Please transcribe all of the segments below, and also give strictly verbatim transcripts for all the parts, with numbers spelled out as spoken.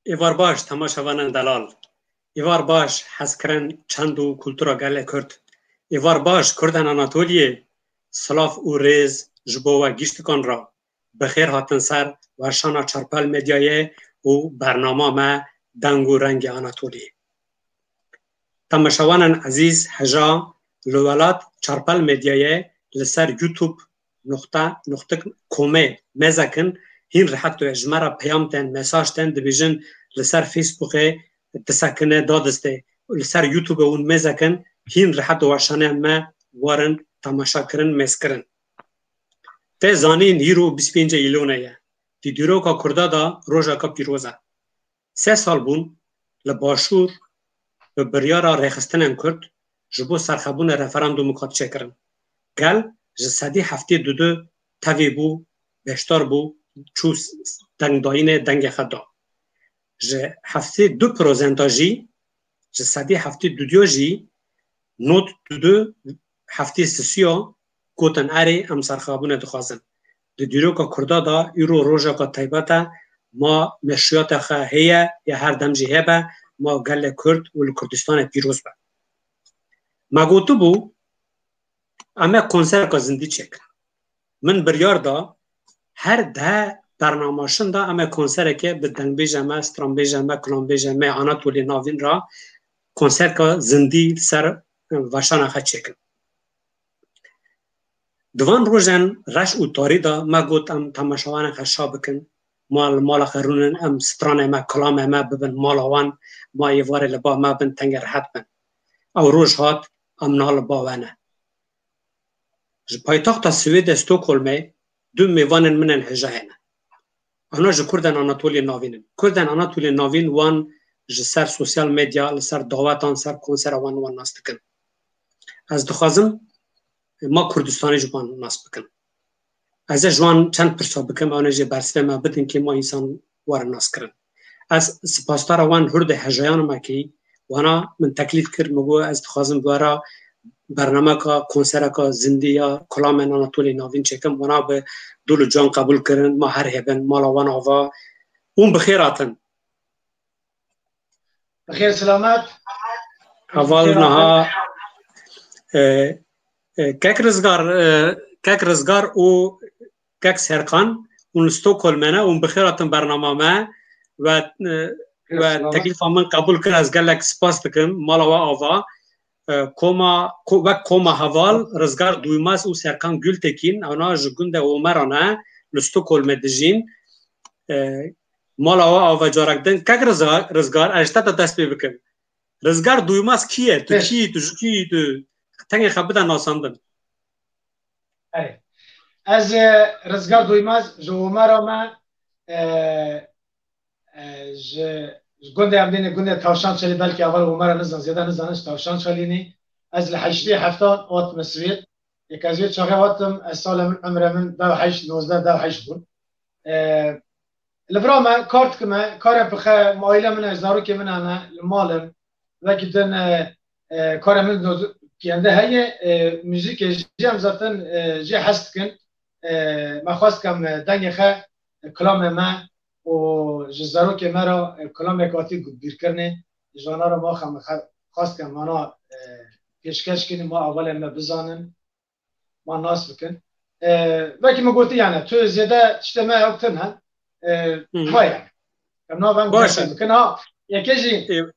Êvar baş, temaşevanên delal. Êvar baş, hezkirin çend û kultura gelê Kurd. Êvar baş, Kurdên Anatoliyê, silav û rêz ji bo we giştikan re. Bi xêr hatin ser weşana Çarpel Medyayê û bernama me Deng û Rengê Anatoliyê. Temaşevanên ezîz, heja li welat Çarpel Medyayê li ser YouTube nuqta nuqtik komê mêze kin, hîn rehet e. Ji me re peyam tên, mesaj tên, dibêjin li ser Facebookê disekine dadistê. Li ser YouTube hûn mêze kin, hîn rehet e weşanên me werin temaşa kirin, mêz kirin. Tê zanîn, hîro bîst pêncê Îlone ye. Di dîroka Kurda de rojeka pîroz e. Sê sal bûn li Başûr bi biryara rêxistinên Kurd ji bo serxebûnê referandûmik hat çêkirin. Gel ji sedî heftê û du tevî bû, beşdar bû, çû dengdayînê dengê xwe da. Ji heftê du prosenta jî, ji sedî heftê û du jî, nod û du heftê sisiya gotin erê, em serxebûnê dixwazin. Di dîroka Kurda de îro rojeka taybet e, ma meşrûyeta xwe heye, ya her dem jî hebe, ma gelê Kurd û li Kurdistanê pîroz be. Me gotibû, em ê konsereka zindî çêkin. Min biryar da, her deh bernama şin de em ê konserekê bi dengbêjê me, stranbêjê me, kilambêjê me Anatolî Navîn re konserka zindî li ser, e, weşana xwe çêkin. Di van rojên reş û tarî de me got, em temaşevanên xwe şa bikin, ma li mala xwe rûnin, em stranê me, kilamê me bibin mala wan, ma êvarê li ba me bin, tengê rehet bin. Ew roj hat, em niha li ba we ne. Ji paytexta Swêdê Stockholmê du mêvanên min ên hêja hene. Ana ji Kurdên Anatoliyê Navîn in. Kurdên Anatoliyê Navîn wan ji ser sosyal medya, li ser dawetan, ser konsera wan, wan nas dikin. Ez dixwazim ma Kurdistanê ji wan nas bikin. Ez ê ji wan çend pirsa bikim, ew ê jê bersivê me bidin kê ma însan werin nas kirin. Ez sipasdara wan hurdê hejayan me kî wana min teklîf kir, min got, ez dixwazim bi we re bernameka, konsereka zindî ya kulamên Anatolî Navîn çêkim. Wana bi dil û can qebûl kirin, ma her hêbin, mala wan ava. Hûn bi xêr hatin. Bi xêr selamet. Heval niha, e, e, Kek Rizgar, e, Kek Rizgar û Kek Serkan hûn li Stockholmê ne, hûn bi xêr hatin bernama me ve, e, ve teklîfa min qebûl kir, ez gelek spas dikim, mala we ava. E, koma, ko-, wek koma heval Rizgar Duymaz û Serkan Gültekin, ewna ji gundê Omera ne, li Stockholmê dijîn. E, mala we ava carek din. Kek Rizgar, Rizgar, ez ji te de dest pê bikim. Rizgar Duymaz kî ye? Tu kî yî? Tu ji kî yî? Tu tengê xwe bide nasandin. Erê. Ez, e, Rizgar Duymaz, ji Omera me, e, e, ji, ji gundê em dêne gundê Tavşan Çalî, belkî heval Omera nizan, zêde nizanin, ji Tavşan Çalî nî. Ez li heştê heftan hatime Swêd. Yek ez wê çaxê hatim, ez sala min, emre min dew heşt, nozdeh, dew heşt bûn. E, li vira me kar dikime, karê pixwe, aîle min e, zarokê min hene, li mal im. Wekî din, e, e, karê min do-, piyende heye, e, muzîkê jî em zaten, e, jê hez dikin. E, me xwest kem, e, dengê xe, e, kilamê me û ji zarokê me re, e, kilamek hatî bîrkirinê, ji wana re ma xem xe-, xwest kem wana, e, pêşkeş kirin, ma hevalên me bizanin. Ma nas bikin. E, wekî min gotî yani, tu zêde tiştê me ew tune. E, Hı hı. Vay yani. Em navên Baş e. Bikin ha. Yekê jî. E.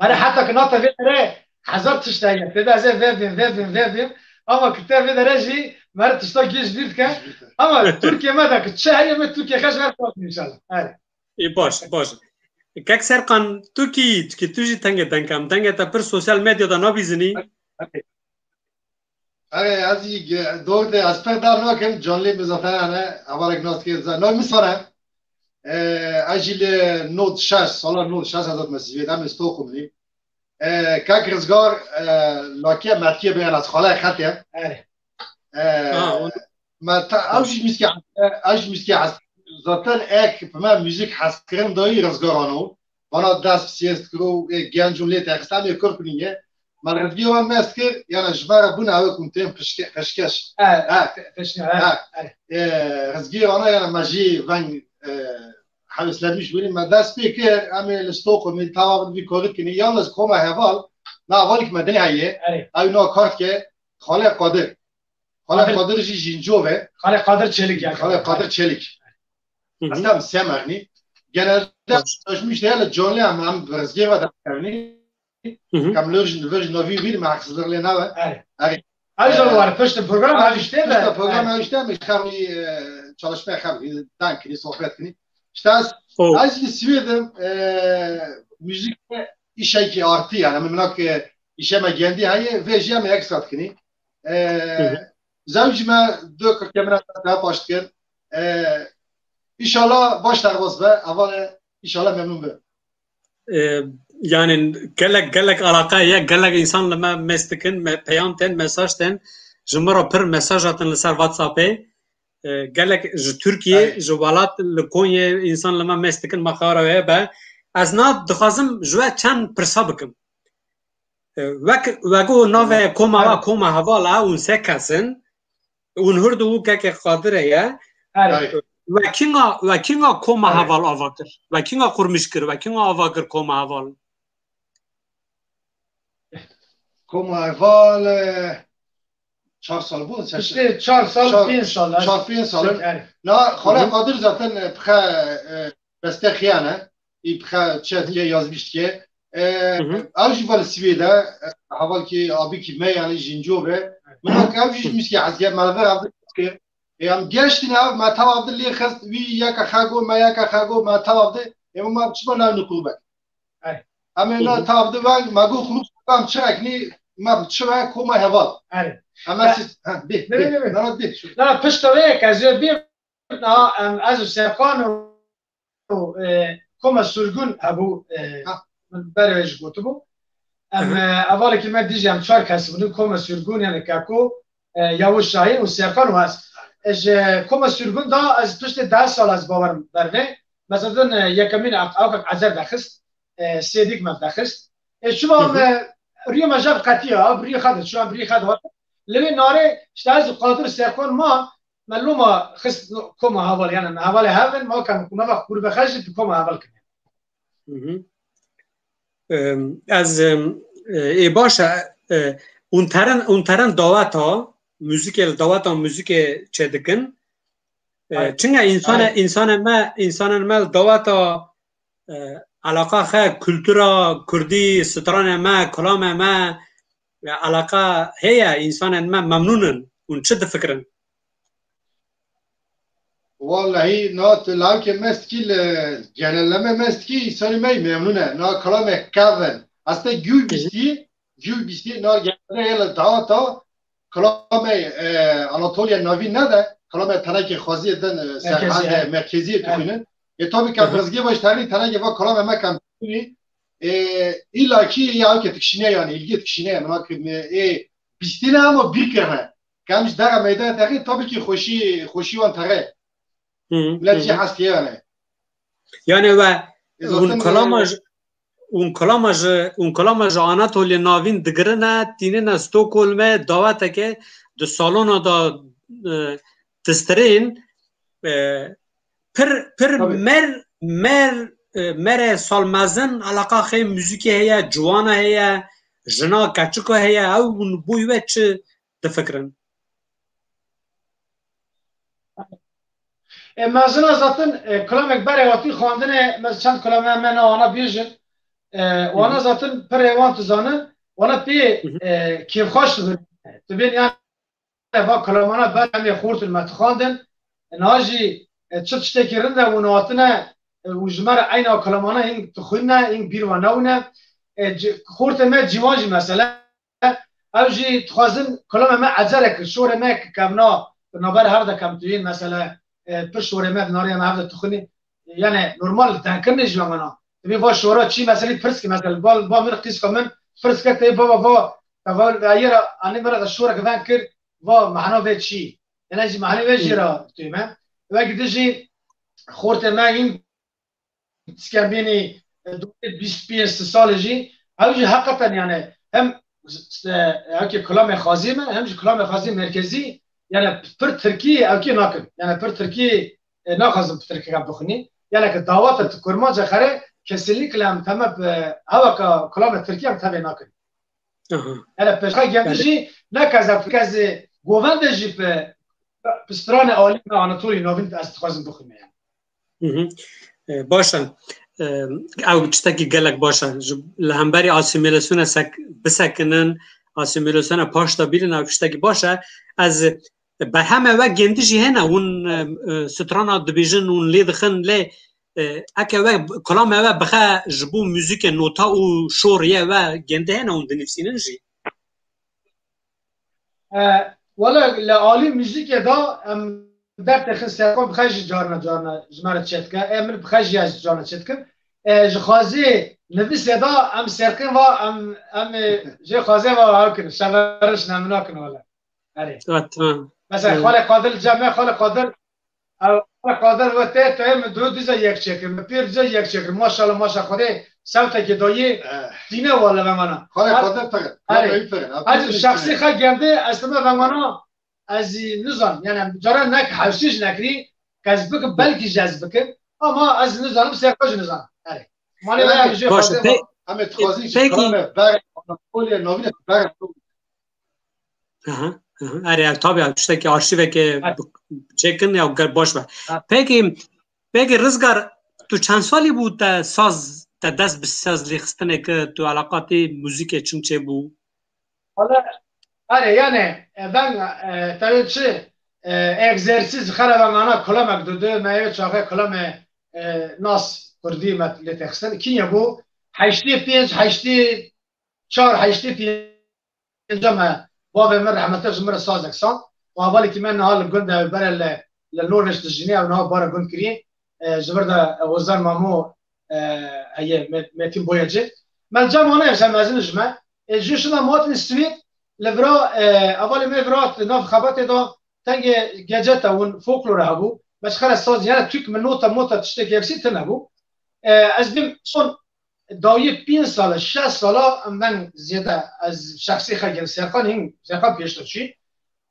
Mere heta ki nate vê dere hezar tişt heye. Tê de ez ê vê bim, vê bim, vê bim. Ama ki te vê dere jî mere tişta giş bîr dike. Ama Türkiye me de ki çi heye me Türkiye xeş ver inşallah. Hadi. E, baş, baş. Kek Serkan, tu kî, tu kî, tu jî tengê deng em. Dengê te pir sosyal medya de nabîzinî. Erê, ez jî ge-, dor de ez pir dar nakim, canlê min zaten hene, hevalek nas dike, za-, navê min Sare. E, ez jî li nod şeş, sala nod şeş ez hatime Swêd, em li Stockholm nî. E, Kek Rizgar, e, lakiye Metkiye bêyan ez xalay xetê. Erê. E, Ha, on- me ta-, ew jî muzîkê, ew jî muzîkê hes-, zaten ek bi me muzîk hes kirin dayî Rizgar ano. Bana dest siyest kiro, e, genc û lê texistan ê kurt nîye. Me Rizgê wan mest kir, yani ji me re bûne ew kum tên pişke-, peşkeş. E, Ha. pe-, peşke-, ha, Ha. ha. E, Rizgê wana yani me jî veng, e, heveslenmiş bûnî, me dest pê kir, em ê li Stockholmê tava vî korî kinî. Yalnız koma heval, na hevalek me din heye, Erê. Ew na kar dike, Xalê Qadir. Xalê Qadir. Qadir jî Jincov e. Xalê Qadir Çelik yani. Xalê Qadir Çelik. Hı hı. Aslında em sê em ernî. Genelde Baş. Sözmüş değil, canlı em, em rizgê ve de ernî. Hı hı. Kam loj, loj novi bir me haksızlık lê nave. Erê. Erê. Her zaman Ee, var. Pişti program her işte de. Pişti program her işte mi? Xev, e, çalışmaya xev, dank, sohbet kini. İşte az, Oh. Az li Swêdim, e, müzik işe ki artı yani. Min nak, e, işe me kendi hayı ve jeme ekstra kini. E, Hı hı. Zewcî me du kemera daha baş dikin. E, inşallah baş derbas be. Avale inşallah memnun be. E, yani gelek, gelek alaka ye, gelek insan li me mes dikin, me peyam tên, mesaj tên. Ji min re pir mesaj hatin li ser WhatsAppê. E, gelek ji Tirkiye, Ay. Ji welat li Konyê insan li me mes dikin, me xara wê be. Ez na dixwazim ji we çend pirsa bikim. E, wek, wek o nave Tamam. Koma, Ay. Koma heval e, hûn sê kes in. Hûn hurd û kekê Qadir heye. Erê. Erê. We kînga, we kînga Koma Erê. Heval ava kir? We kînga qurmîş kir? We kînga ava kir Koma heval? Koma heval, e, çar sal bû, sen İşte çar sal, çar, pênc sal, çar, pênc sal. Erê. Na, Xalê Hı hı. Qadir zaten, e, bi xe, e, beste xiyane. Î bi xe çe dike, yazmiş dike. E, Hı hı. Ew jî vel Swêd e, e, hevalkî abîkî me, yani Jincov e. Min wek ew jî ji muzîkê hez dike, me li vir hevdî kir. E, em geştîne ev, me tev hevdî lê xist, wî yeka xe got, me yeka xe got, me tev hevdî, e, me çima nav niqûbet? Ay. Em ê Hı na hı. Tev hevdî veng, me got xulûs, em çi eknî, me çi ve, koma heval. Erê. Em Ya. Siz, ha, bê, Ne, bê, ne, ne. Nana bê, şu. Na, pişta wê, ke ez ê bê, na, em, ez û Serkan û û, e, Koma Sürgün hebû, e, Ha. Min berê wê jî gotibû. Em, Hı hı. E, hevalekî me dijî em çar kes bûn, Koma Sürgün, yani Keko, e, Yavuz Şahin û Serkan û ez. E, ji Koma Sürgün da ez piştê deh sal ez bawerim bernê. Mesela din, e, yekemîn ak-, awkek ezer dexist, e, sêdîk me dexist. E, çima Hı hı. Me riyê me jev qetiya, ev riyê xwe de, çima riyê xwe de. Li wê narê, işte ez û Qadir Serkan ma, Me loma xist Koma heval, yani me hevalê hev in, ma kem ku me ve qurbe xwe jî di Koma heval kirin. Hı hı. Em, ez, em, e, ê baş e, e, hûn terin, hûn terin daweta muzîkê, li daweta muzîkê çêdikin. E, Ay. Çinga însanê, Ay. Însanê me, însanên me li daweta, e, alaqa xe, kultura kurdî, stranê me, kilamê me, e, alaqa heye, însanên me memnûn in. Hûn çi difikirin? Wallahî, na tu lawkê me stikî li genelleme me stikî, însanê me memnûn e. Na kilamê kevin. Aslında gül Hı hı. Bistî, gül bistî, na genelde yê li daweta kilamê, e, Anatoliya Navîn ne de, kilamê tenekê xweziyê din, e, Merkezî, serhezê, he. Merkeziyê Evet. Dixwînin. E, tabii ki Hı hı. Rizgê baş tenê tenekê va kilamê me kem dixwînî. E, îlla ki ya ki dikişîne yani, ilgi dikişîne yani, bak, e, bistîne ama bir kere. Kem ji dere meydan teqî, tabii ki xweşî, xweşî wan teqî. Hı hı. Millet jî Hı hı. Hes diye yani. Yani we E, zaten, hûn kalama e, ji, hûn kalama ji, hûn kalama ji Anatoliya Navîn digirine, tînine Stockholm'e, daweteke di salona da, e, distirên, e, pir, pir Tabii. Mer, mer, e, mere salmezin alaqa xê muzîkê heye, ciwana heye, jina keçika heye, ew hûn boy we çi difikirin? E, mezina zaten, e, kilamek berê hatî xwendinê, me çend kilame me na wana bêjin. E, wana Hı hı. Zaten pirê wan tu zanin, wana pê, Hı hı. E, kêfxweş dibin. Dibên yani va kilamana ber em ê xortin me dixwandin. E, niha jî, e, çi tiştekî rind e hûn hatine, e, û ji me re eyna kilamana hîn dixwîne, hîn bîr we newine. E, ci-, xortê me ciwan jî mesele. Ew jî dixwazin kilamê me ecerek, şorê me ki kevna, bi naber hev de kem tuyên, mesele, e, pir şorê me di narê me hev de dixwînî. Yani normal dengkirinê jî wemana. Divê va şora çî meselî pirs ki, mesele, ba, ba min qîska min pirs ke tê baba va, te va, ve yê re, anî min re de şorek ven kir, va mehna vê çî. Yani jî mehnê vê jî Hı. Re tuyme. Wek di jî xortê me yîn Skembênî, e, bîst pênc salê jî, ew jî heqeten yani hem, e, ewkê kilamê xazî me, hem jî kilamê xazî merkezî, yani pir tirkî ewkê nakin. Yani pir tirkî, e, naxwazin pir tirkî bixwînî. Gelek dawet tu kurmanca xerê, kesinlikle em teme bi heweka kulame Tirkiye em tevê nakin. Aha. Hele pêşxa geldi Belê. jî ne kez e, kez e, govende jî bi, bi stranê alî me Anatolî Navîn ez dixwazim bixwîme yani. Hı hı. E, baş e. E, ew tiştekî gelek baş e. Ji, li hemberî asîmîlasyona sek-, bisekinin, asîmîlasyona paş de bînin, ew tiştekî baş e. Ez, berheme we gêndi jî hene, hûn, e, e, strana dibêjin, hûn lê dixin, lê, e, eke we, kulame we bixe ji bo muzîkê, nota û şoriye we gêndi hene, hûn dinivîsînin jî? E, wele li alî muzîkê de em derdexin Serkan bixwe jî carna carna ji me re çêdike. E, min bixwe jî ez carna çêdikim. E, ji xwazî nivîsê de em Serkan va em, em ê jê xwazê va ew kin, şeveriş nemina kin wele. Erê. Ha, tamam. Mesela Evet. Xalê Qadir li cem me, Xalê Qadir, ew Xalê Qadir ve tê, tê min du dize yek çekir, min pêr dize yek çekir. Maşallah, maşallah, Xwedê sewtekê dayî Eh. tîne wale vengana. Xalê Qadir pere. Erê. Pere, pere. Hacı şahsî xa geldi, ez dime vengana, ez nizan. Yani cara nek hevsî ji nekirî, ez bikim, belkî ji ez bikim. Ama ez nizanim, Serkan jî nizan. Erê. Mane Evet. ve jê Baş, xwazê pe-, va. Em ê dixwazin jî peki, kulame ber, Anatoliya navîne ber. Aha, aha. Erê, ev tabii, ev tiştekî arşîveke Evet. çêkin ya gel baş be. Evet. Peki, peki Rizgar, tu çend salî bû te saz, te dest bi saz lêxistinê kir, tu eleqa te muzîkê çing çêbû? Wala, erê, yani, e, ben, e, tabii çi, e, egzersiz xerebe mana kulamek dudu, me yê çaxê kulame, e, nas kurdî me lê texstin. Kî ye bu? Heştê pênc, heştê çar, heştê pênc me bavê min rehmete ji min re sazek san. Û hevalekî me niha li gund e, bere li, li Norveç dijîne, ew niha bara gund kirî. E, ji vir de, e, Ozan Mamo, e, heye, Met-, Metin Boyacı. Me li cem wana hevse mezin ji me. E, ji şina me hatin Swêd, li vira, e, hevalê me vira di nav xebatê de tengê gecete hûn folklore hebû. Me ji xere saz, yani Türk min nota mota tiştekî hepsî tune bû. E, ez bim son dawiyê pênc sala, şeş sala em ben zêde ez şexsî xelkê Serkan hîn Serkan pêşte çû.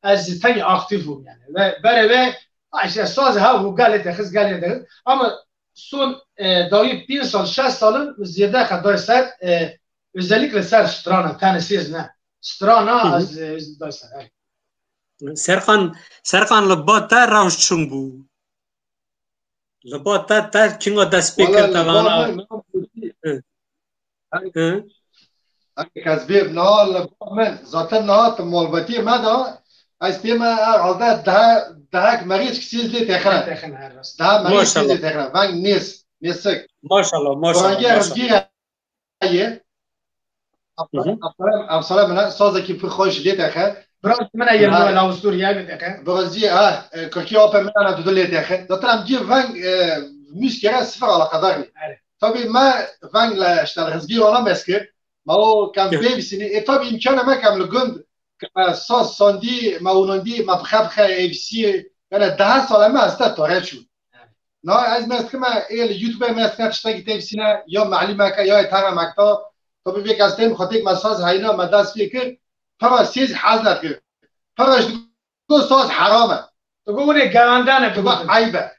Ez tengî aktif bûm yani. Ve berê ve, ha işte saz ha bu gelê te xiz gelê te xiz. Ama son, e, dawiyê pênc sal, şeş salin zêde xedayê ser, e, özellikle ser strana, tenê sêz ne. Strana Hı hı. ez, e, ez day ser. Evet. Serkan, Serkan li ba te rewş çûn bû. Li ba te, te kinga dest pê Wala kir li te ba vana. min, Hı. Hı. Herkes bir niha li ba min, zaten niha tu malbetiyê me de, ez pê me herhalde dehe, dehek merî çik sêz lê têxine. Têxine, her rast. Dehe merî sêz Maşallah. lê têxine. Veng nêz, nêsik. Maşallah, maşallah, Vengê maşallah. Rizgî ye. Hı hı. Efsane, efsane min e, sazekî pir xweş lê texe. Biraz min e Ha. yirmi Avusturya lê texe. Biraz jî, ha, e, Kirkî ape min e, dudu lê texe. Zaten em cî veng, e, muzîkê re sıfır alakadar ne. Evet. Tabii me veng le, işte, Rizgî wana meskir. Ma o kem Hı. bêvisînî. E, tabii imkanê me kem li gund, ke me saz sandî, me winandî, me bixe bixe evsî. Yani daha sala me heste tore çû. Na ez mestkime ê li YouTube mestkime tiştekî tevsîne ya melîmeke ya ê teremekta. Tabi vê kes tên xwetêk me saz heyna me dest pê kir. Pera sêz hez nekir. Pera ji go saz heram e. Tu go hûnê gewendane Tu go gotin. eyb e.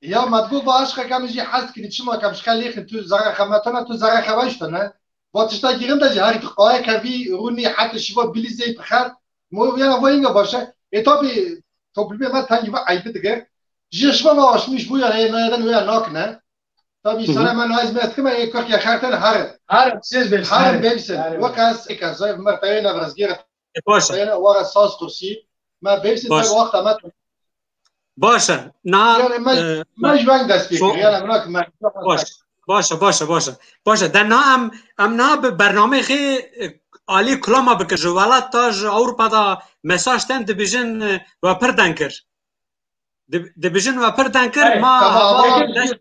Ya me digo va aşqeke min jî hez dikirî çima ke bişke lêxin tu zere xemetana tu zere xeweştane. Va tişta girin de jî herî tu qaye kevî rûnî heta şiva bilîzey bixer. Mo yana va inga baş e. E tabi toplumê me tengî va eybi dike. Ji şiva va aşmîş bû ya heye nayeden wê ya nakine. Tabi Hı hı. sana me nayz me dikime ê kak ya xerten herin. Herin, siz bêjin, Herin herin. bêjin. Herin. Wekas ê kezayê me teyê ne vrizgêre E, baş e. teyê ne wara saz kursî. Me bêjin Baş. tabi wexta me Baş e. Na, Yani me, e, me ji weng dest pê şo-, kir. Yani me nak me baş. Baş e, baş e, baş e. Baş e. De na em, em na bi bernameyê xê, e, alî kulama bikin. Ji welat ta ji Ewropa da mesaj ten dibêjin, e, we pir deng kir. Dib-, dibêjin we pir deng kir, Hey, ma tamam, heval tamam. dest,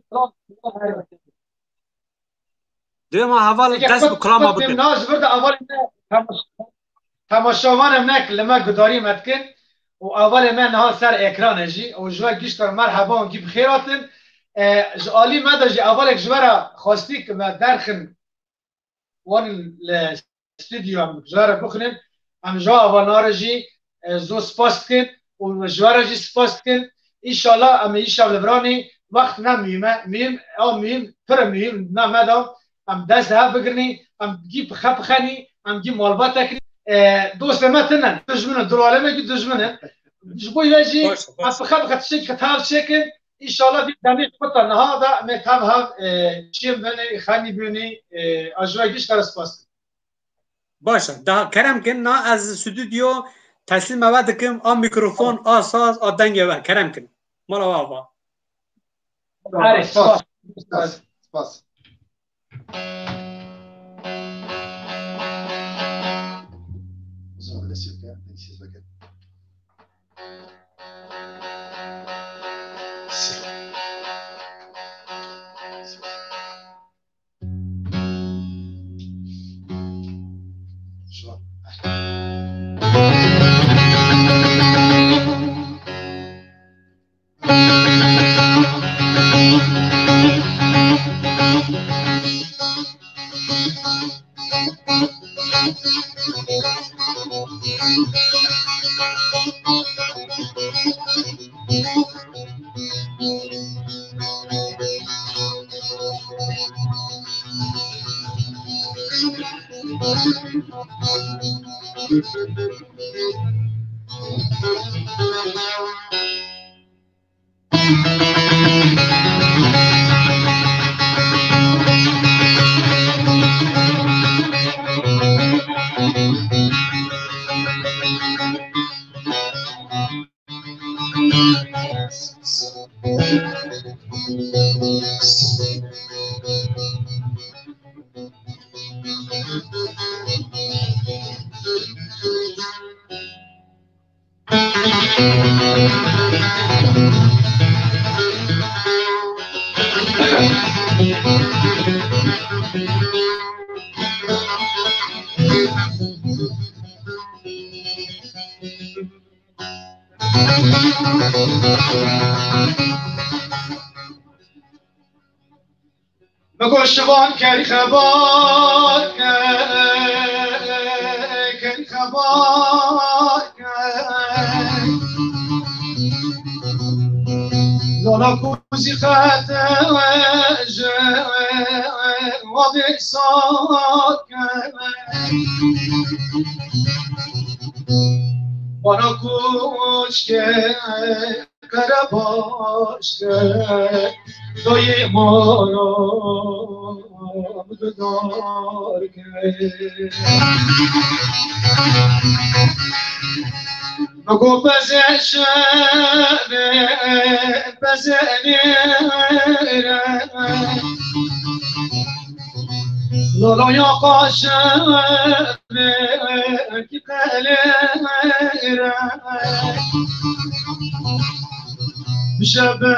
dibê ma heval Peki, dest bi kulama bikin. Na ji vir de hevalê me temaş-, temaşevanê me li me gudarî me dikin û hevalê me niha ser ekran e jî û ji we gişta merheba û gî bi xêr hatin. E, ji alî me de jî hevalek ji we re xwestî ki me derxin wan li stûdyo em ji we re bixwînin. Em ji ava nare jî, e, zû spas dikin û ji we re jî spas dikin. Înşallah em ê îşev li viranî Wext ne muhîm e. Muhîm, ew muhîm, pir muhîm, ne me de. Em dest hev bigirinî, em gî pixe pixenî, em gî malbatek. E, dostê me tine, dijmin in, duralê me gî dijmin in. Ji bo yê jî Baş, em baş. pixe pixe tiştek hev çêkin. Înşallah vî demê xwe ta niha da me hev hev, e, çêm benê, xenî bûnî, e, a ji we giş xwe re spas dikim. Baş e. Daha kerem kin, na ez stûdyo teslîm we dikim, a mîkrofon, a saz, a dengê we. Kerem kin. Mala we ava. Erê, spas. Spas. Spas. Min got şivan kerî xebat ke, kerî xebat ke. Lona kuzî xete ji wavê sat ke. Bana kuçke Karabaş ke, doyê mala bidar ke. Go beze şebe, beze nere. Lolo ya kaşe. Belkî qelê re bişebe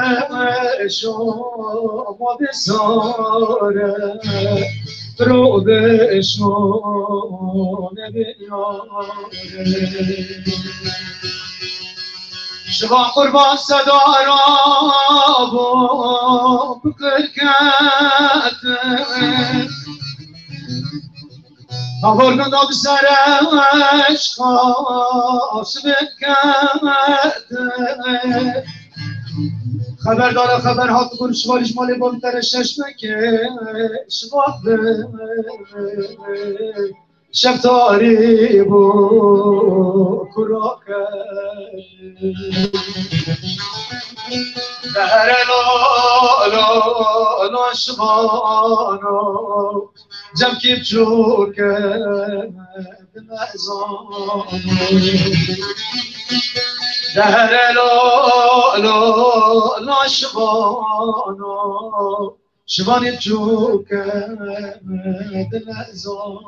şoma bisare, ro be şone biyare. Şiva qurban sedara bo bikirkete. Haborna da bi sere eşqa sibit kete. Xeberdara xeber hat gur şiva li ji malê bo bi tere şeş meke şiva bi şeftarî bo kurake. Dehre lo lo lo şivano. Cem kî biçûk e, bi mezan. Dehre lo, lo, lo şivano. Şivanê biçûk e, bi mezan.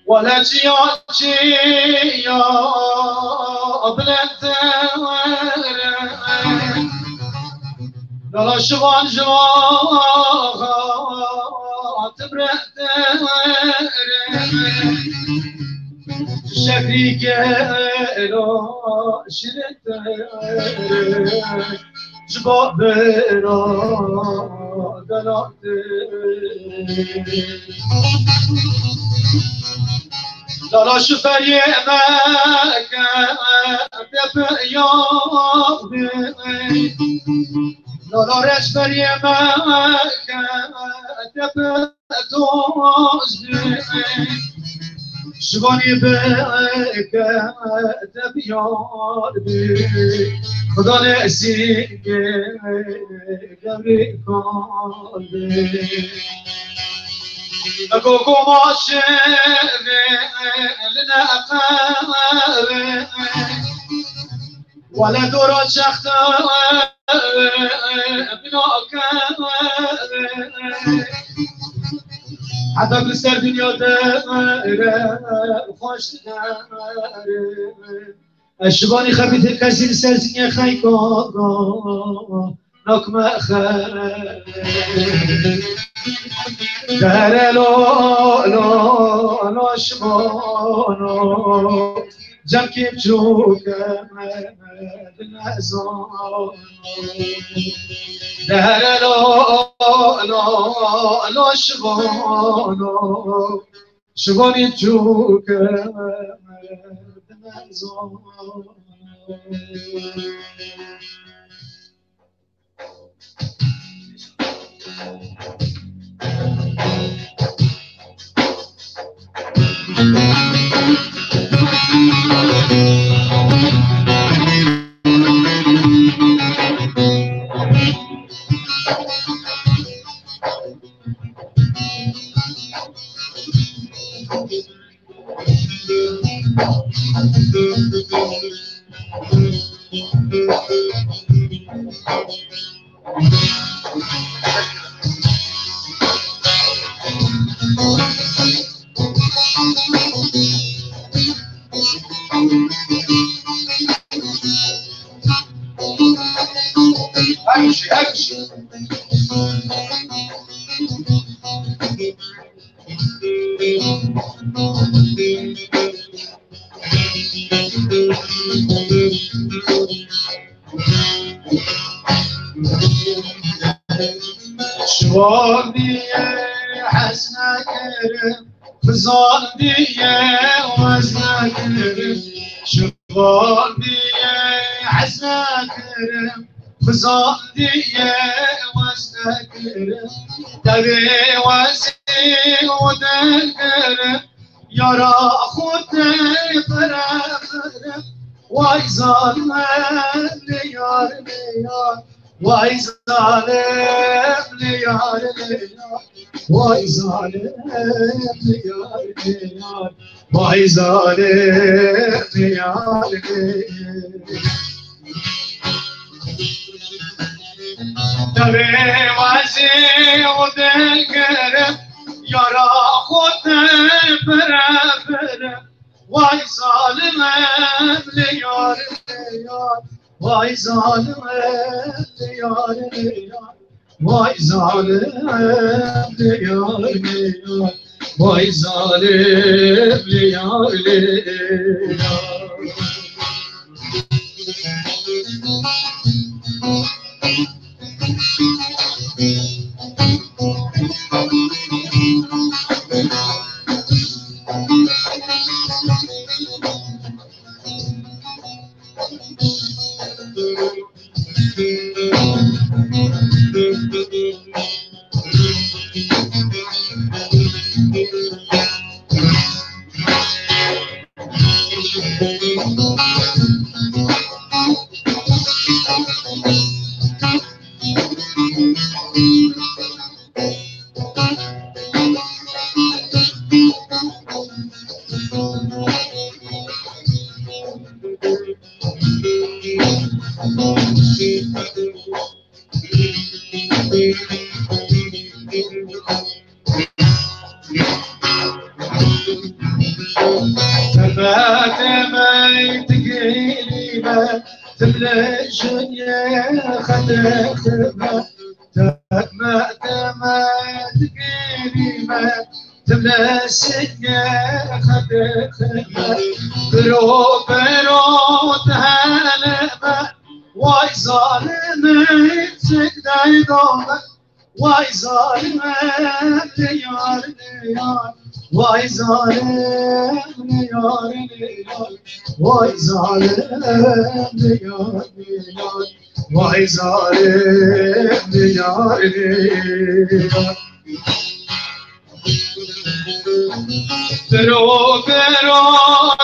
Wele çiya çiya bilendtir. Lala şivan ji van tibretir. Şekrî gelo şirintir. Ji bo bira delaltir. Lala şiferiyê me ke tepe ya. Lala reçberiyê me ke tepe doz bi. Şivanî bi ke te biyar bi. Xuda nesîbê gevrî kar bi. Ego goma şevê li neqev. Wele dora çexte bina ke. Heta li ser dinya de re xweş dere. Ez şivanî xebî kesî li ser zinyê xeyka nakme xe. Dere lo, lo, lo şivano. Cemkî biçûke me dinezan. Dere lo, lo, lo şivano. Şivanî biçûke me dinezan. Her kişi, her kişi. Şivandiye hez nekirim, xizandiye wez nekirim. Şivandiye hez nekirim, xizandiye wez nekirim. Devê wezî û dikirim, yara xwe tê pere pere. Vay zalim li yar li yar. Vay zalim li yar li yar. Vay zalim li yar li yar. Vay zalim li yar li yar. Devê wezî û dikirim, yara xwe tê pere pere. Vay zalim em li yar li yar. Vay zalim em li yar li yar. Vay zalim em li yar li yar. Vay zalim li yar li yar. Teme teme digirîme, tim li jinyê xetê xime. Teme teme digirîme, tim li jinyê xetê xime. Biro biro dihelime, way zalimê çik deydame. Vay zalim li yar li yar, vay zalim li yar li yar, vay zalim li yar li yar, vay zalim li yar li yar. Biro biro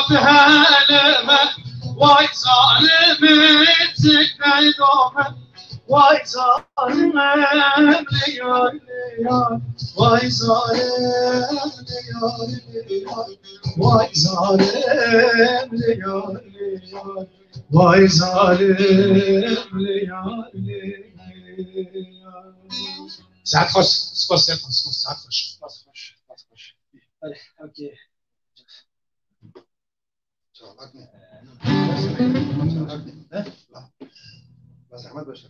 dihelime, vay zalimê çik deydame. Vay zalim li yar li yar, vay zalim li yar li yar, vay zalim li yar li yar, vay zalim li yar li yar. Saet xweş, spas, spas, spas, saet xweş. Spas xweş, spas xweş. Belê, okey. Çalak ne? Çalak ne? He? La. La zahmet başla.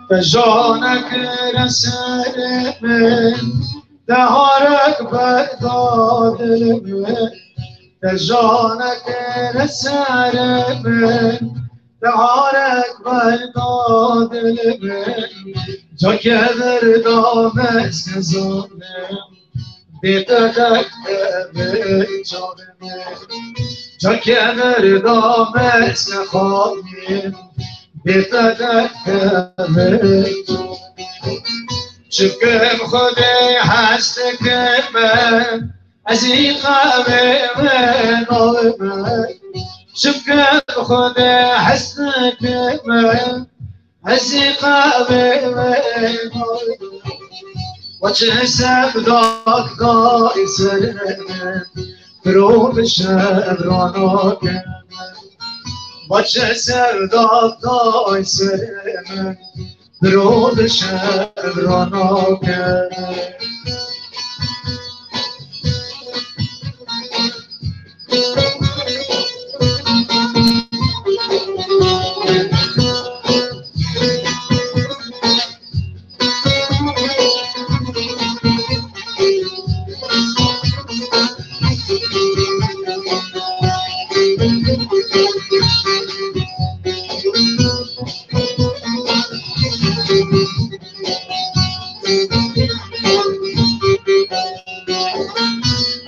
Te jana kire serê min, deharek berda dilê min. Te jana kire serê min, deharek berda dilê min. Cakê vir da mezin zalim. Bê te derdê min çavê min. Cakê vir da mezin xamî. Bê te derdê min çavê min. Çimkim Xwedê hez dikime, ez î qevê min navime. Çimkim Xwedê hez dikime, ez î qevê min navime. Weçe sevdak dayî ser min, biro bi şev rana ke. Weçe sevdak dayî ser min, biro bi şev rana ke.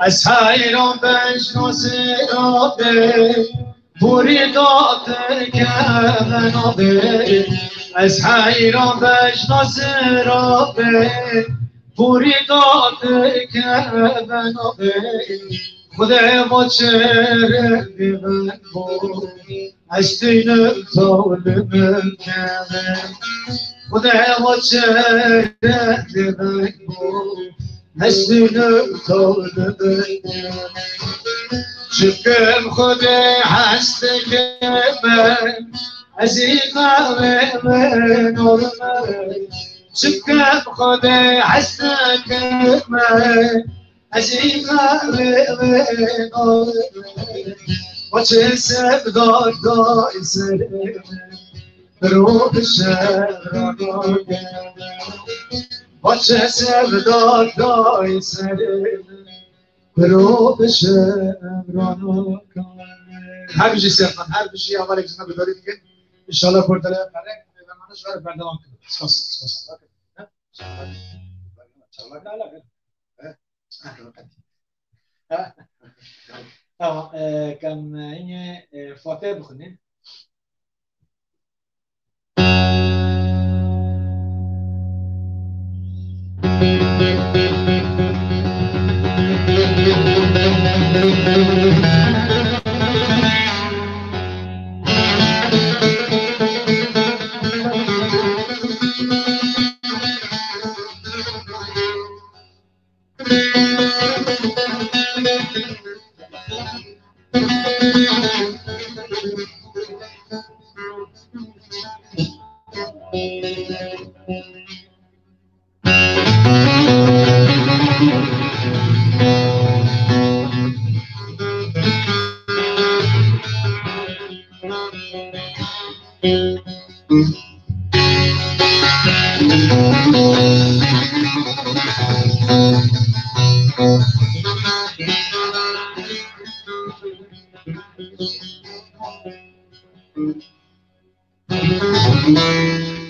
Ez heyran bejno sêra bê, borî da te keve nabê. Ez heyran bejna zirabê, borî dadike benabe. Xwedê va çerendê min bo, ez tînim talimim keve. Xwedê va çerendê min bo, ez tînim talimim keve. Çikim Xwedê hez dikime, ez ê qewê min orme. Çikim Xwedê hez dikime, ez ê qewê min orme. Xweçe sevda day serê min, rû bi şevra nake. Xweçe sevda day serê min, rû bi şevra nake. Her bijî Serkan, her bijî, hevalek ji me guhdarî dikin. Înşallah kurdele perek, peyvemane ji we re berdewam kirin. Spas, spas. Tamam, e, kem, e, yine, e, Fatih bixwînin.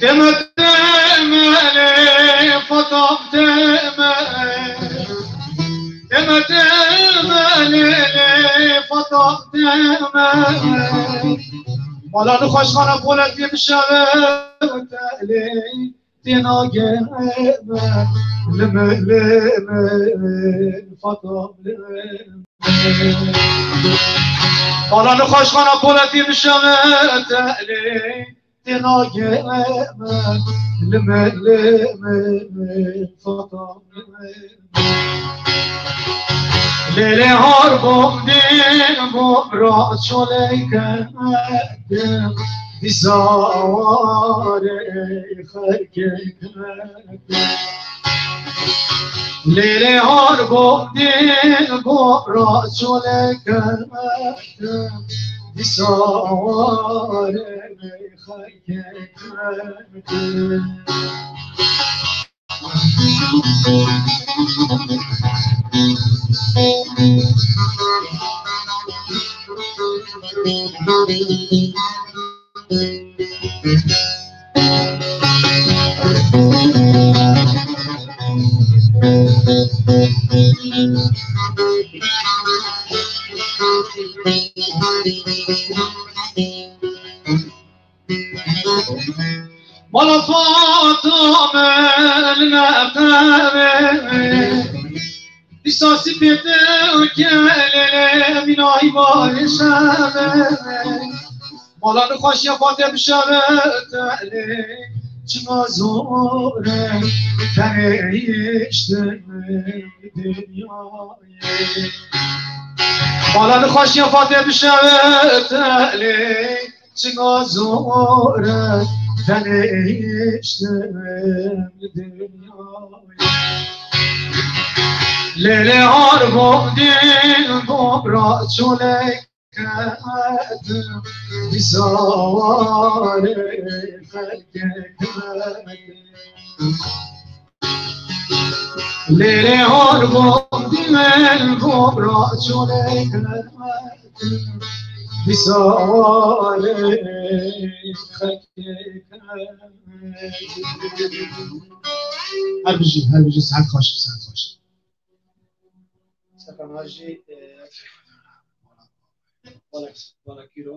Deme, deme, lê Fatam, deme. Deme, deme, lê, lê Fatam, deme. Mala nixweşxana poletî bi şeve telê têna geme. Lime, lime, Fatam, lime. Mala nixweşxana poletî bi şeve telê têna geme. Lime, lime, Fatam, lime. Lêlê har bom dîn bom ra çoleyke, dîsa warê xelkê. Lêlê har bom dîn bom ra çoleyke, dîsa warê xelkê. Mala Fatame li me qewê, dîsa sipête û kelê mînayî barê şeve. Mala nixweşiya Fatê bi şeve telê, çima zor e tenê hiştin dinyayê. Mala nixweşiya Fatê bi şeve telê, çima zor e tenê hiştin dinyayê. Lêlê har bom dîn bom ra çolek ketim, dîsa warê xelkê ketim. Lêlê har bom dîn bom ra çolek ketim, dîsa warê xelkê ketim. Her bijî, her bijî, saet xweş, saet xweş. Serkan Hacî, e, Balak, Balak Kîro.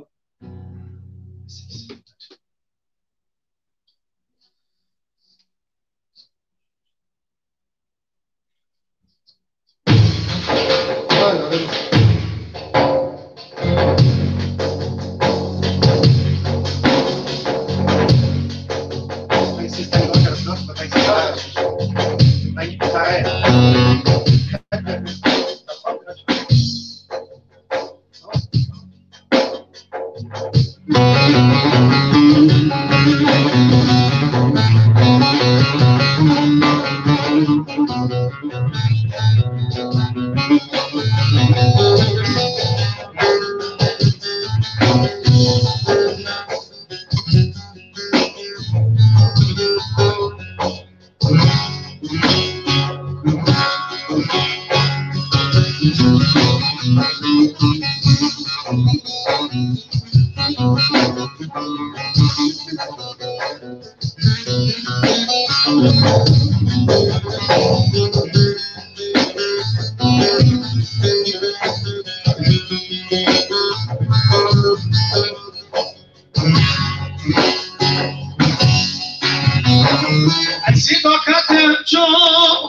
Ez ê dakatim çû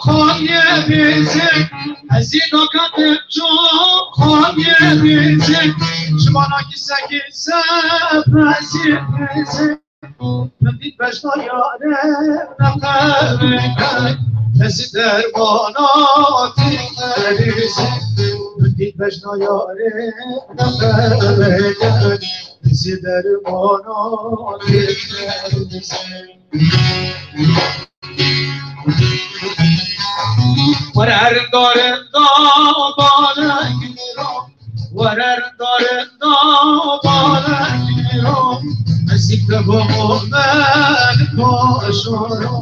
xwaniye bêzê, ez ê dakatim çû xwaniye bêzê. Ji bana kîse kîse bezê bezê. Min dît bejna yarê neqerê, ez ê dermana tê merîzê. Min dît bejna yarê neqerê, ez ê dermana tê merîzê. Were rinda rinda bale giro, were rinda rinda bale giro. Ezî te bo momen paşoro,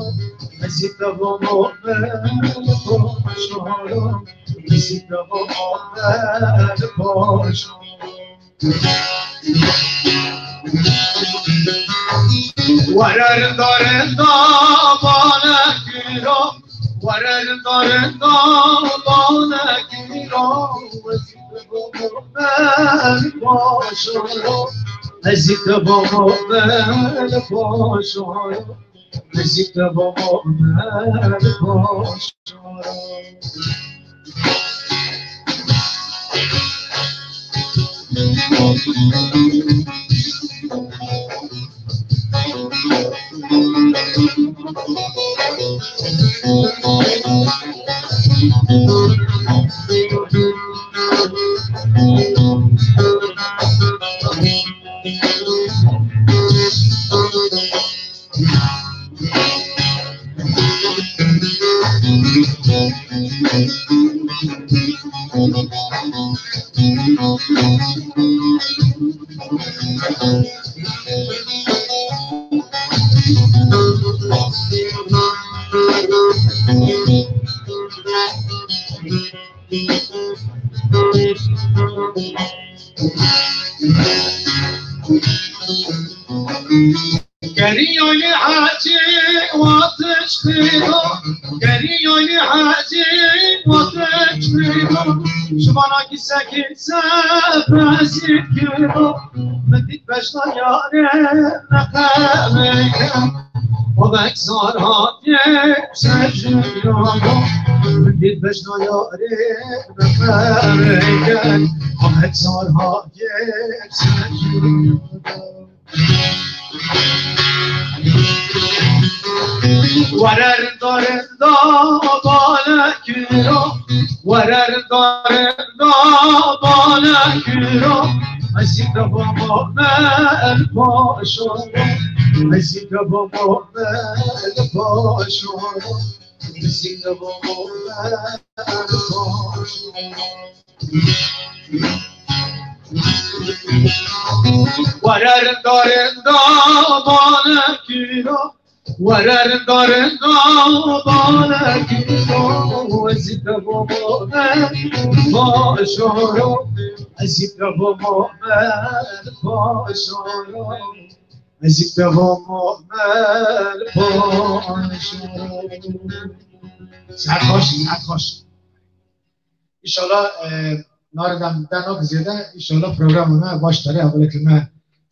ezî te bo momen paşoro, ezî te bo momen paşoro. Were rinda rinda bale giro, were rinda rinda bale giro. Ez ê te bo momen paşoro, ez ê te bo momen paşoro. Geriyayê hecî watiş xêro, geriyayê hecî watiş xêro. Ji bana kîse kîse bezî kiro, min dît bejna yarê neqerê. Babek zar hatiye ser jiyana, min dît bejna yarê neqerê. Babek zar hatiye ser jiyana. Were rinda rinda bale giro, were rinda rinda bale giro. Ez ê te bo momen paşoro, ez ê te bo momen paşoro, ez ê te bo momen paşoro. Were rinda rinda bale giro, were rinda rinda bale giro. Ez ê te bo momen paşoro, ez ê te bo momen paşoro, ez ê te bo momen paşoro. Sihet xweş, sihet xweş. Înşallah, e, nare dem, te nake zêde, înşallah programa me baş dere, hevalek li me,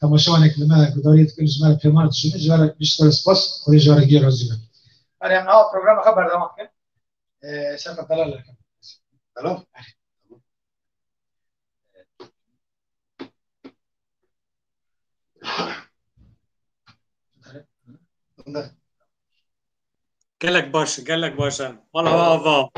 temaşevanê li me gudariyê dikin, ji me re pêman dişînin, ji me re bîst spas, Xwedê ji me re gê razî be. Erê, em niha programa xwe berdewam bikin. E, ser xwe delal dikin. Delal? Erê. Gelek baş, gelek baş e. Mala we ava.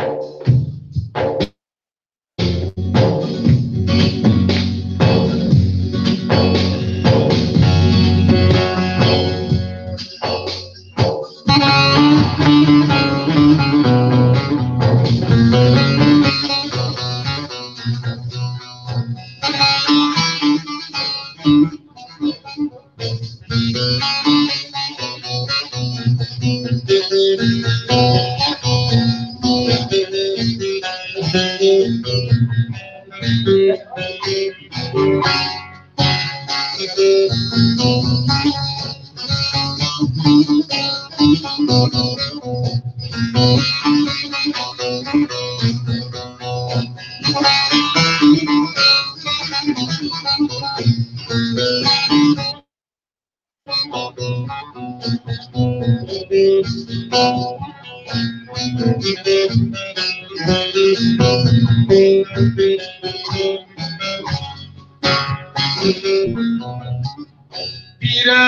Bîre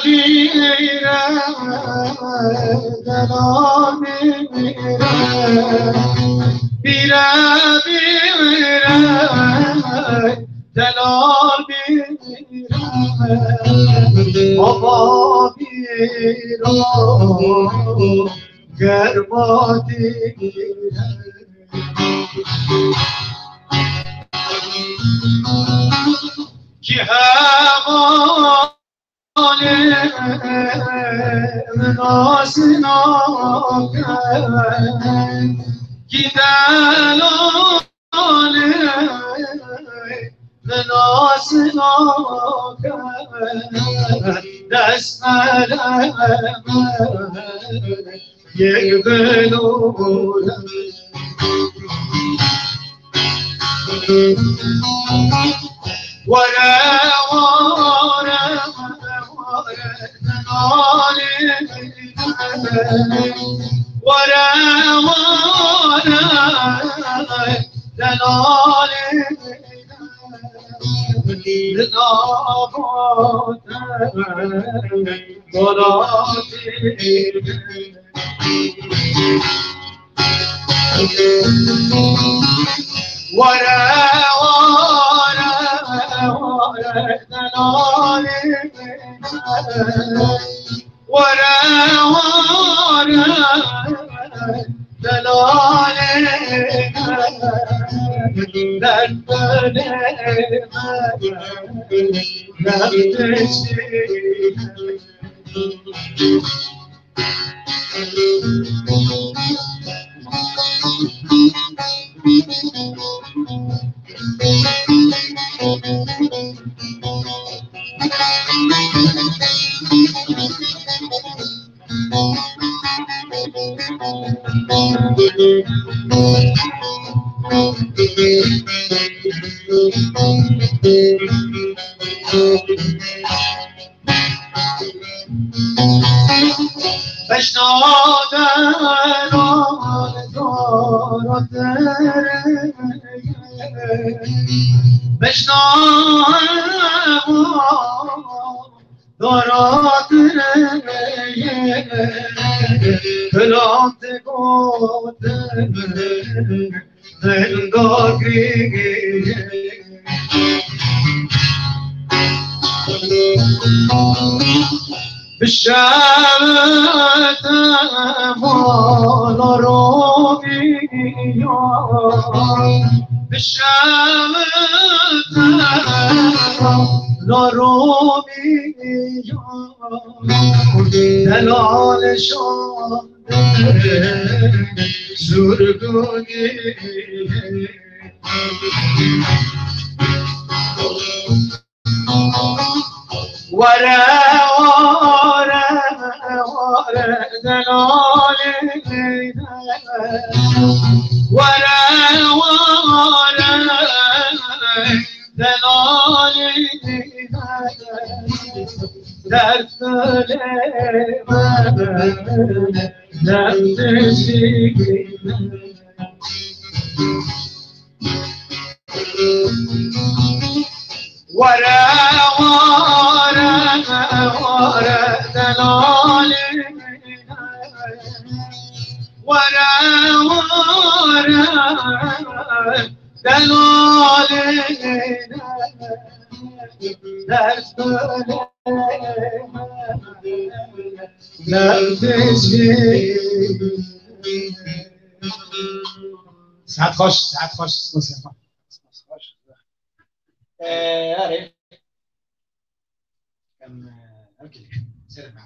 bîre delal bîre, bîre bîre delal bîre, baba bîre, germa bîre. Ki hevalê min nas nake, ki delalê min nas nake, dest qeleme yek belûre. Were, were, were, delalê. Were, were, delalê. Li nava te welatê. Were, were, were, delalê. Were, were, delalê. Derdê me, derdê. Beşna delal dor tere, beşna dor tere, kilam te gote. Bi şevete mala Romî ya, bi şevete mala Romî ya, delal şan Zurgunî. Were, were, were, delalê. Were, were, delalê. Derdê me, derdê. Were, were, were, delalê. Were, were, delalê. Derdê me, derdê. Saet xweş, saet xweş, saet xweş. Ee, erê. Em, e, erkê, serê me.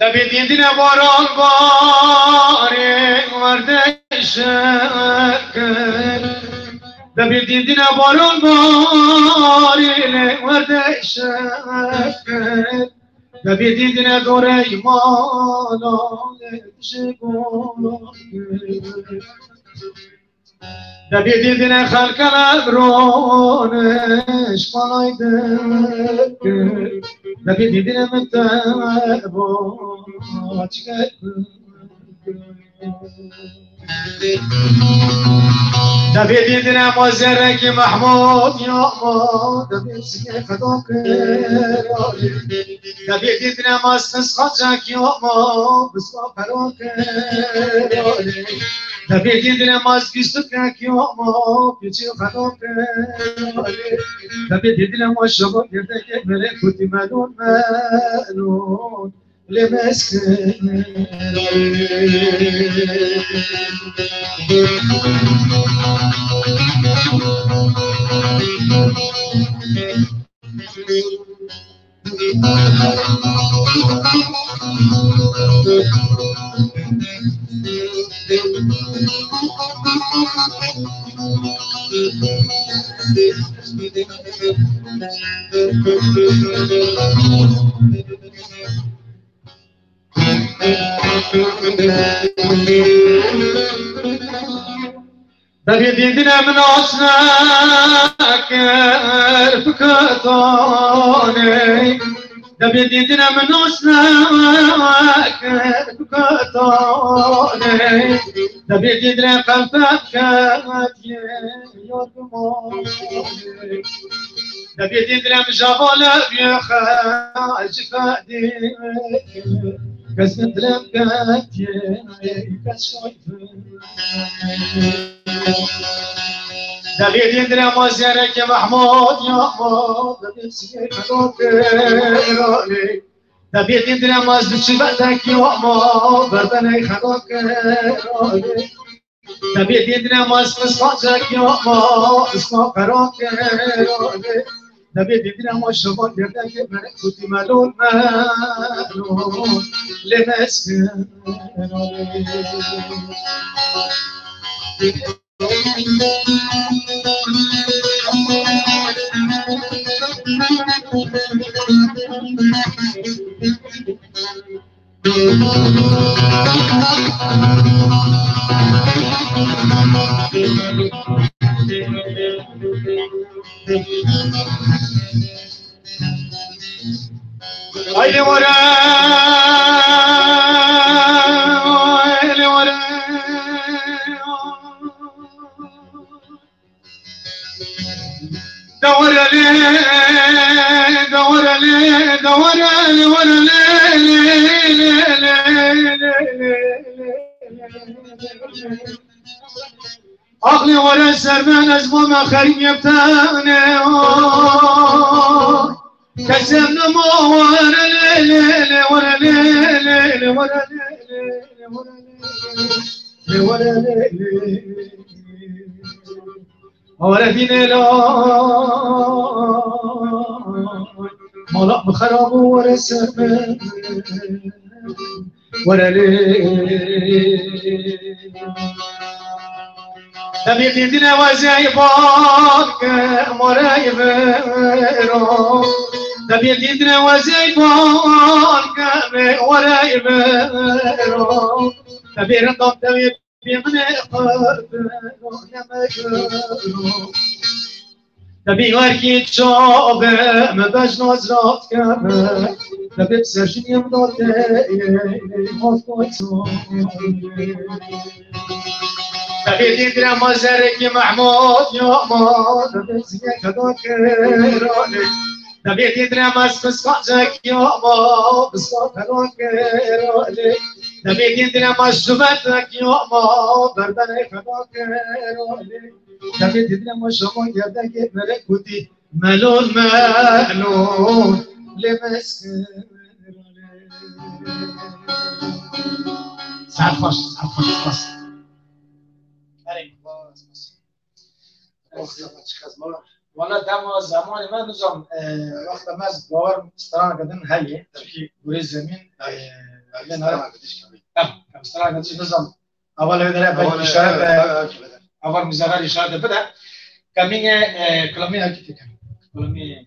Debê dîndine baran barê werde şekir. Debê dîndine baran barê werde şekir. Debê dîndine dorey mala ji gol. Debê dîdine xelke lebroniş malay dikir. Debê dîdine min te baç kir. Debê dîdine ma zerrekî Mehmûd ya ma. Debê zî xedo kir. Debê dîdine ma stis xacek ya ma. Bisma xero kir. Debê dîdine ma bîst û kek ya ma, piçî xedo kir. Debê dîdine ma şevo gerdekê mere kutî melûl melûl lê meskir. Debê dîdine min asne kir biketanê. Debê dîdine min asne kir biketanê. Debê dîdine qelbem ketiye yar bimanê. Debê dîdine min jabale bî xec fedî. Kes min dilem ketiye, kes şoy. Debê dîndine ma zereke Mehmûd ya ma, debê siyê xedo kirane. Debê dîndine ma zûçî betek ya ma, berbeney xedo kirane. Debê dîndine ma isqancek ya ma, isqa qero kirane. Debê dîndine ma şevan gerdeke me, kutî melûl melûl lê meskirane. Haydi vore, haydi vore. Aqlê were ser min ez bo me xerîb yê tenê. Kesem nemo were lê lê lê were lê lê lê were lê lê lê were lê lê. Were dînê la mala min xerab û were ser min were lê. Debê dîndine wezey bak morey vero. Debê dîndine wezey bak morey vero. Debê rindam dewê Bê min ê qebiro ne me giro. Debî werkî çavê me bejna zirat keme. Debê bi ser jiniyê min dor tê, maf koy çavê. Debê dîndire ma zerekî Mehmûd ya ma. Debê ziyê xedo kirane. Demê dîndine mez pisqancek yama, pisqa fena kerale. Demê dîndine mez şubetek yama, berdenê fena kerale. Demê dîndine mez şama gerdekê melek gotî, melol melol lê mez kerale. Serxweş, serxweş, spas. Erê, spas. Wala dema zemanê me nizam, e, wexta me ez bawer straneke din heye, çikî gurê zemîn, e, lê nara. Em, em straneke din nizam. Heval vê dere belkî şair be, heval Muzaffer şair de bide. Kemîne, e, kilamî hakî tekem. Kilamî, e,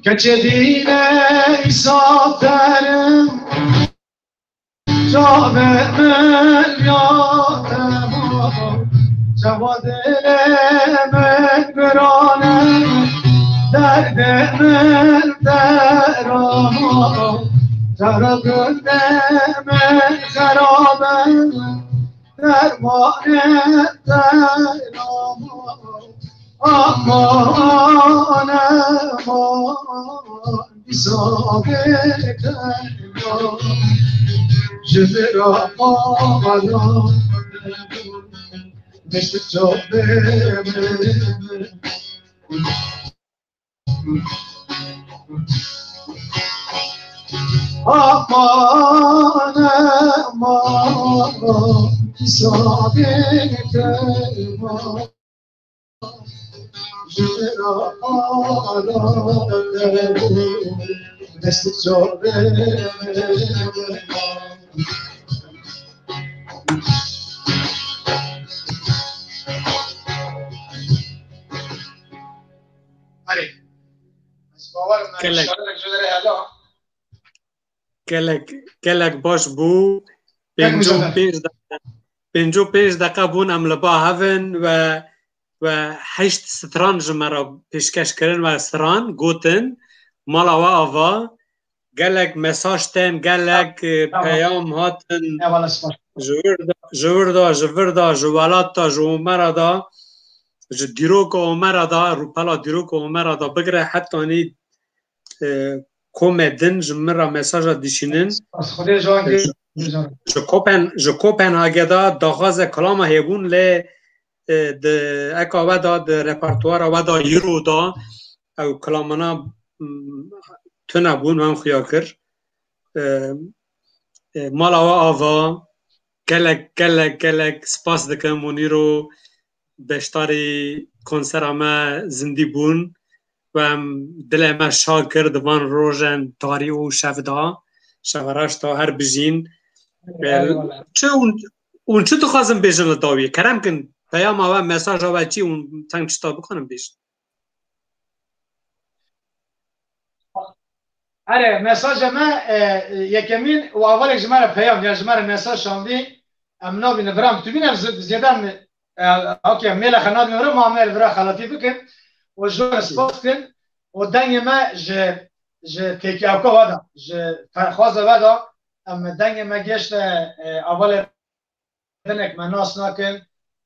Keçê dîne îsa derim, canê min ya temam. Çawa dilê min birane, derdê min derama. Cara gundê min xerabe, dermanê derama. Aman, aman, dîsa bêdema. Ji min re mala, meşik çavê min. Aman, aman, dîsa bêdema. Ji min re mala, meşik çavê min. Erê. Ez bawer me Gelek. Şairek ji derê hela. Gelek, gelek baş bû. Gelek Pêncî û pênc deqe, pêncî û pênc deqe bûn em li ba hev in we, we heşt stran ji me re pêşkeş kirin we stran gotin. Mala we ava. Gelek mesaj tên, gelek, e, Tamam. peyam hatin. Eyvallah, spas. Ji wir de, ji wir de, ji vir de, ji welat de, ji Omera de, ji dîroka Omera de, rûpela dîroka Omera de bigire hetanî, e, komê din ji min re mesaja dişînin. Spas, Xwedê ji wan E, kir, ji, Xwedê ji wan. Ji Kopen-, ji Kopenhagê de daxwaze kilama hêbûn lê, e, di eka we de, di repertuara we de, Euro de, ew kilamana, mm, tune bûn, em xuya kir. E, e, mala we ava, gelek, gelek, gelek spas dikim û nîro beşdarî konsera me zindî bûn û em dilê me şa kir di van rojen tarî û şev de, şevereş de her bijîn. Eyvallah. Çi hûn, hûn çi dixwazin bêjin li dawiyê? Kerem kin, peyama we, mesaja we çi hûn teng tişta bikarin bêjin? Erê, mesaja me, e, yekemîn û avalek ji me re peyam, ya ji me re mesaj şandî, em nabîne, biram, tu bîne, zi-, zêde em, e, okey, mêle xwe nadîne re, ma me li vira xelatî bikin û ji we re spas bikin û dengê me ji, ji têkiyaka we de, ji ferxwaza we de, em dengê me gêşte, e, avalê dinek me nas nakin.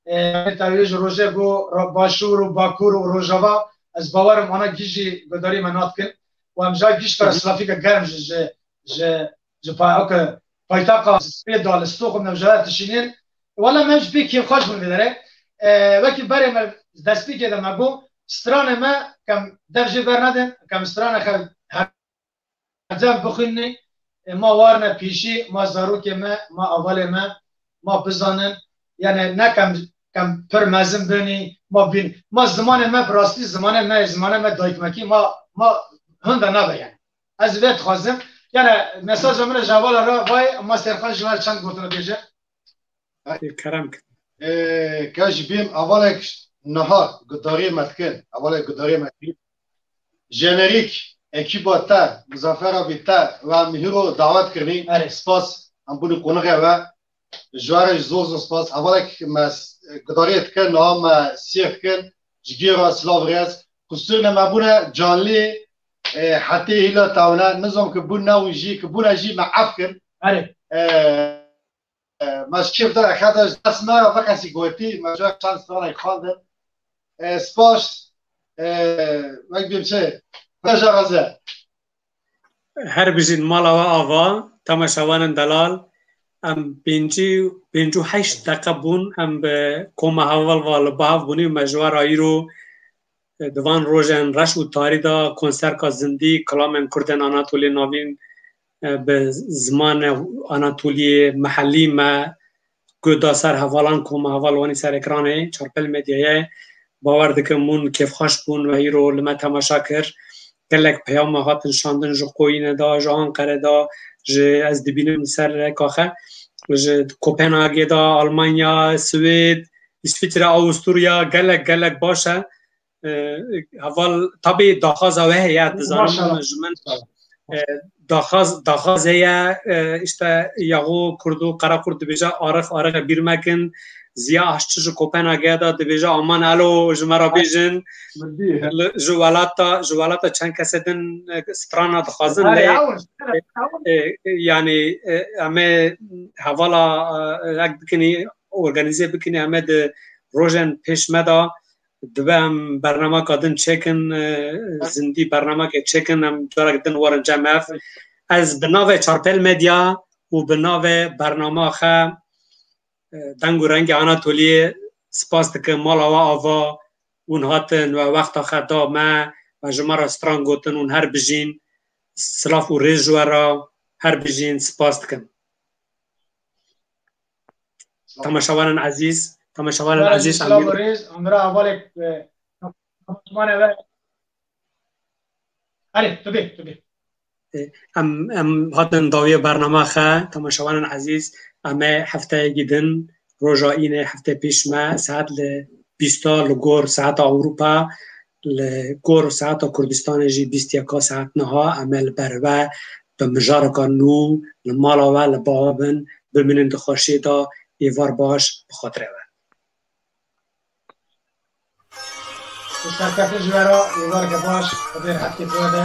E, te wê ji rojê ku ro-, Başûr û Bakur û Rojava, Ez bawerim ana gîj jî guhdarî me nadikin. Û em ja gîj pere silafîke germ ji, ji, ji, ji pay-, oke, paytaxa Swêd da li Stockholm de em jara dişînin. Wele me ji pê kêfxweş bûn vê derê. E, wekî berê me destpêkê de me got, stranê me kem dev jê bernedin, kem stranê xew Hecem bixwînî, e, ma warine pêşî, ma zarokê me, ma avalê me, ma bizanin, yani ne kem, kem pir mezin bînî, ma bîn, ma zimanê me bi rastî zimanê me, zimanê me dayikmekî, ma, ma hunda nabe yani. Ez vê dixwazim. Yani mesaja min ji hevala re vay, ma Serkan ji me çend gotina bêje. Kerem kin. Ê, ke ji bîm hevalek niha gudariyê me dikin, hevalek gudariyê me dikin. Jenerîk, ekîba te, Muzaffer abî te ve em hîro dawet kirinî. Erê. Spas, em bûnî qonaxê we. Ji we re jî zor zor spas. Hevalek me s-, gudariyê dikin, niha me sêr dikin. Ji gêra silav rêz. Qusûrê me bûne canlî, ê, hetê hîla tawne. Nizam ki bûn ne û jî, ki bûne jî me ef kin. Erê. Ê, Me ji kêf de, xeta ji dest me ya veqesî gotî, me ji çend stranek xwendin. E, spas, e, wek bêm çi, Reja Gaze. Her bijîn mala we ava, temaşevanên delal. Em pêncî, pêncî û heşt deqe bûn, em bi koma heval ve li bav bûnî û me ji we re îro Di van rojên reş û tarî de konserka zindî, kilamên Kurdên Anatoliyê Navîn, e, bi zimanê Anatoliyê mihellî me guh da ser hevalan ku me heval wanî ser ekranê Çarpel Medyayê. Bawer dikim hûn kêfxweş bûn we îro li me temaşa kir. Gelek peyama hatin şandin ji Qoyînê de, ji Anqerê de, ji, ez dibînim li ser rêka xwe, ji Kopenhagê de, Almanya, Swêd, Îsviçre, Awusturya, gelek, gelek baş e. E, heval, tabî daxwaza we heye, dizanim Maşallah. ji min, e, daxwaz, daxwaz heye, e, işte, yaxo Kurdo, Qerequrd dibêje, arix, arix e, bîr mekin. Ziya Aşçi ji Kopenhagê de dibêje, aman elo, ji me re bêjin. Li, ji welata, ji welata çend kesê din, e, strana dixwazin, Erê, lê, ew, ew. e, e, yani, e, em ê hevala, e, ek bikinî, organize bikinî, em ê di rojên pêş me de dibe em bernameka din çêkin, e, zindî bernamekê çêkin, em carek din werin cem hev. Ez bi navê Çarpel Medya û bi navê bernama xwe, e, Deng û Rengê Anatoliyê spas dikim, mala we ava, hûn hatin we wexta xwe da me, we ji me re stran gotin, hûn her bijîn, silav û rêz ji we re, her bijîn, spas dikim. Temaşevanên ezîz, temaşevanên Silav ezîz, silav û rêz, em re hevalek, e, temaşevanê ve. Erê, tu bê, tu bê. E, em, em hatin dawiyê bernama xwe, temaşevanên ezîz, em ê hefteyekî din, roja înê heftê pêş me, saet li bîsta li gor saeta Ewropa, li gor saeta Kurdistanê jî bîst yeka saet niha, em ê li ber we bi mijareka nû li mala we, li ba we bin, bimînin di xweşiyê de, êvar baş bi xatirê we. Serkeftin ji we re, êvareke baş, Xwedê rehet kê bi we de.